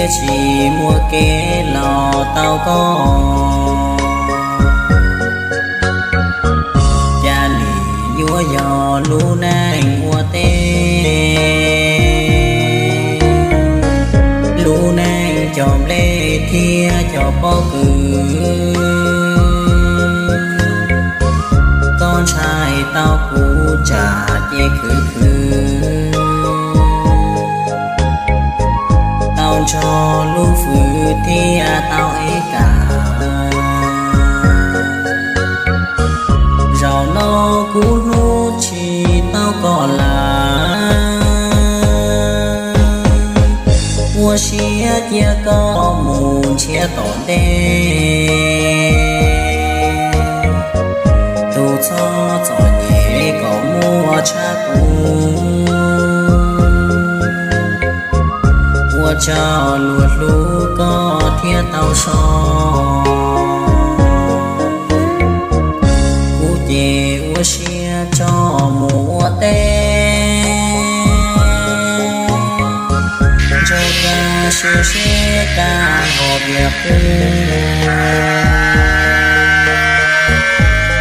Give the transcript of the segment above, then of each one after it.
Tsis muaj kev los tau koj, cas li yuav yog lub neej ua teb, lub neej cov nplej thiab cov pob kws. Koj ntshai tau kuv tsam ces khwv khwv, tau nrog lub fwv thiab tau ev kam. Zaum no kuv hlub tsis tau koj lawm, ua siab cia koj mus nrhiav tom ntej. Tus txhob txom nyem kom muaj tshaj kuv, ua rau luag hlub koj thiaj tau so. Kuv ces ua siab tso mus ua teb, nrog koj sim seb koj ho tias kuv,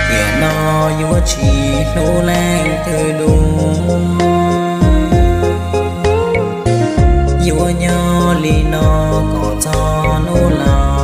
tiam no yuav tsis hlub leej twg dua. Yuav nyob li no kom txog hnub laus.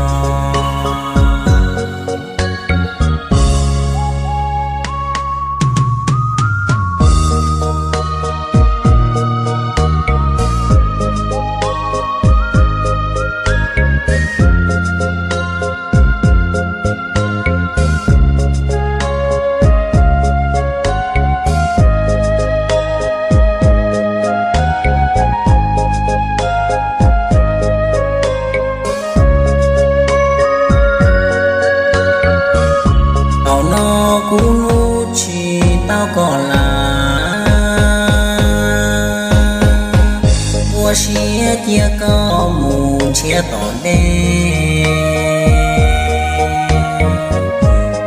Thaum no kuv hlub tsis tau koj lawm, ua siab cia koj mus nrhiav tom ntej.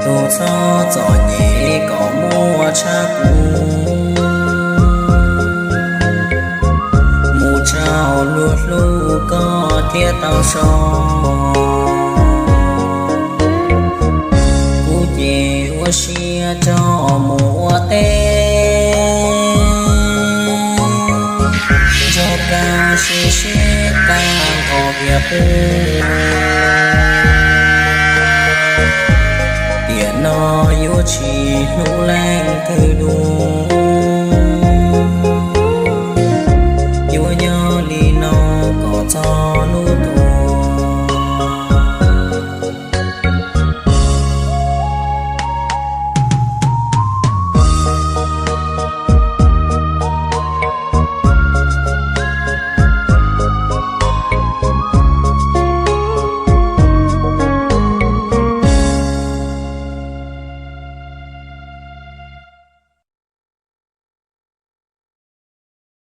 Tus txhob txom nyem kom muaj tshaj kuv, mus rau luag hlub koj thiaj tau so. Kuv ces ua siab tso mus ua teb, nrog koj sim seb koj ho tias kuv, tiam no yuav tsis hlub leej twg dua.